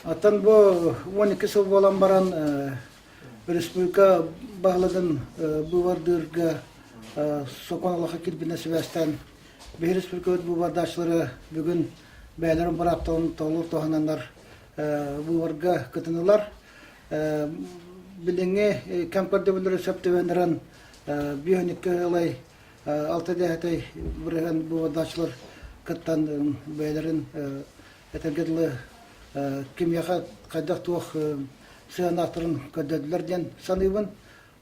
Оттон бу 12 сыл буолан баран республика баһылыгын быыбардыырга сокуон олоххо киирбитинэн сибээстээн биһи республикабыт быыбардааччылара бүгүн бэйэлэрин бырааптарын толору туһананнар быыбарга кытыннылар. Билиҥҥи кэм көрдөбүллэри сөп түбэһиннэрэн 52 ылай алта дэһэтэй бырыһыан быыбардааччылар кыттан бэйэлэрин этэргэ дылы кимиэхэ хайдах-туох сыһыаннаахтарын көрдөрдүлэр диэн саныыбын.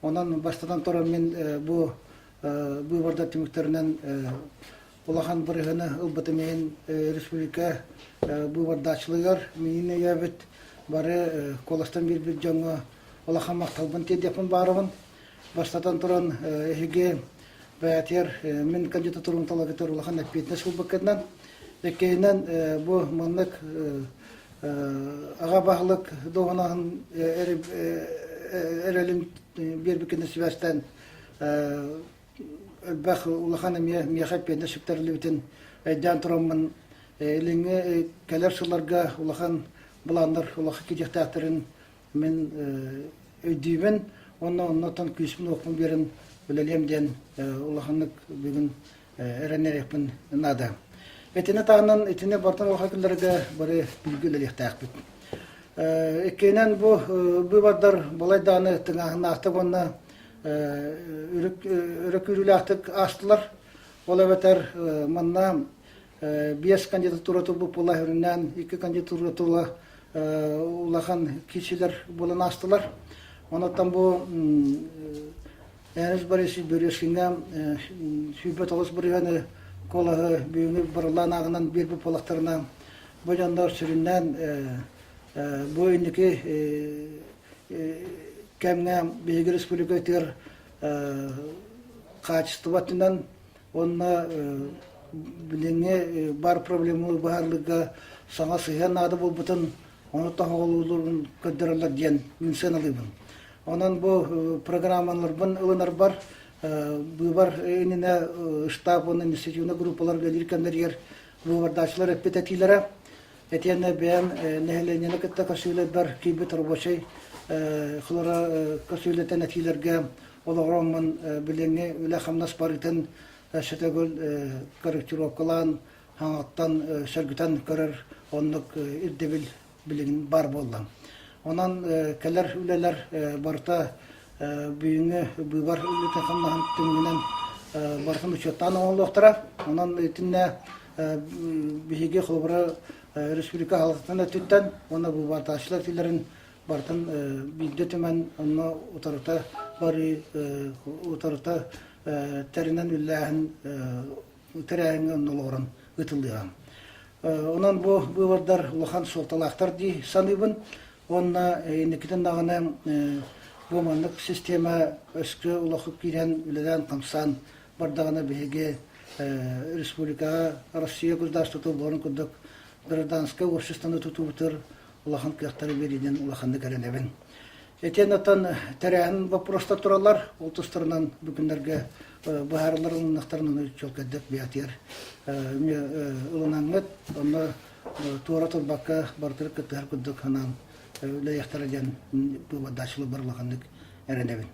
Онон бастатан туран мин бу быыбардар түмүктэринэн улахан бырыһыаны ылбытым иһин республика быыбардааччылыгар миигин өйөөбүт бары куоластан биэрбит дьоҥҥо улахан махталбын тиэрдиэхпин баарабын. Бастатан туран эһиги бэйэтигэр мин кандидатурам таларгытыгар улахан эппиэтинэс ылбыккытынан, иккиһинэн бу маннык аҕа баһылык дуоһунаһын эрэлин биэрбиккинэн сибээстээн элбэх улахан эмиэ миэхэ эппиэтинэс сүктэриллибитин өйдөөн тураммын илиҥҥи кэлэр сылларга улахан былааннар улахан киириэхтээхтэрин мин өйдүүбүн уонна оннуттан күүспүн-уохпун биэрэн үлэлиэм диэн улаханнык бүгүн эрэнэриэхпин наада. Итини таһынан итини бартан улахан күннэргэ бары бииргэ үлэлиэхтээхпит. Иккиһинэн бу быыбардар балай даҕаны тыҥааһыннаахтык уонна өрө күүрүүлээхтик аастылар. Ол эбэтэр манна биэс кандидатура турбут буола үрүннээн икки кандидатура тула улахан киирсиилэр буолан аастылар. Онуттан бу Эрис Борисович Березкиҥҥа 129 бырыһыаны куолаһы бүгүҥҥү барыллаан ааҕынан биэрбит буоллахтарына, бу дьоннор сүрүннээн бу инники кэмҥэ биһиги республикатыгар хаачыстыба өттүнэн уонна билиҥҥи баар проблеманы быһаарыыга саҥа сыһыан наада буолбутун ону тоһоҕолуулларын көрдөрөллөр диэн мин сыаналыыбын. Онон бу программаларбын ылынарбар быыбар иннинэ штаб уонна инициативнай группалар үлэлиир кэмнэригэр быыбардааччылар эппит этиилэрэ итиэннэ бэйэм нэһилиэнньэни кытта көрсүүлэрбэр киирбит рабочай хлора көрсүүлэртэн этиилэргэ олоҕураммын билиҥҥи үлэ-хамнас барыытын өссө төгүл корректировкалаан хаҥаттан сөргүтэн көрөр оннук ирдэбил билигин баар буолла. Онон кэлэр үлэлэр барыта бүгүҥҥү быыбар үлэтин хамнаһын түмүгүнэн барытын учуоттаан оҥоһуллуохтара. Онон итиннэ биһиги холобура республика халатытын өттүттэн уонна быыбардааччылар этиилэрин барытын биирдэ түмэн онно утарыта барыы утарыта тэринэн үллээһин тэрээһиҥҥэ онно олоҕуран ыытыллыаҕа. Онон бу быыбардар улахан суолталаахтар дии саныыбын уонна инникитин даҕаны бу маннык систиэмэ өскө улахан киирэн үлэлээн-хамсаан бардаҕына биһиги республикаҕа Россия государствота буоларын курдук гражданскай обществоны тутуубутугар улахан кыахтары биэриинэн улаханнык эрэнэбин. Итиэннэ оттон тэрээһин боппуруостар тураллар. Ол тустарынан бу күннэргэ быһаарыллар ылыннахтарын ону чуолкайдык бэйэтигэр ылынаҥҥыт, онно туора турбакка барытыгар кыттыһар курдук санаан үлэлиэхтэрэ диэн быыбардааччылар бары улаханнык эрэнэбин.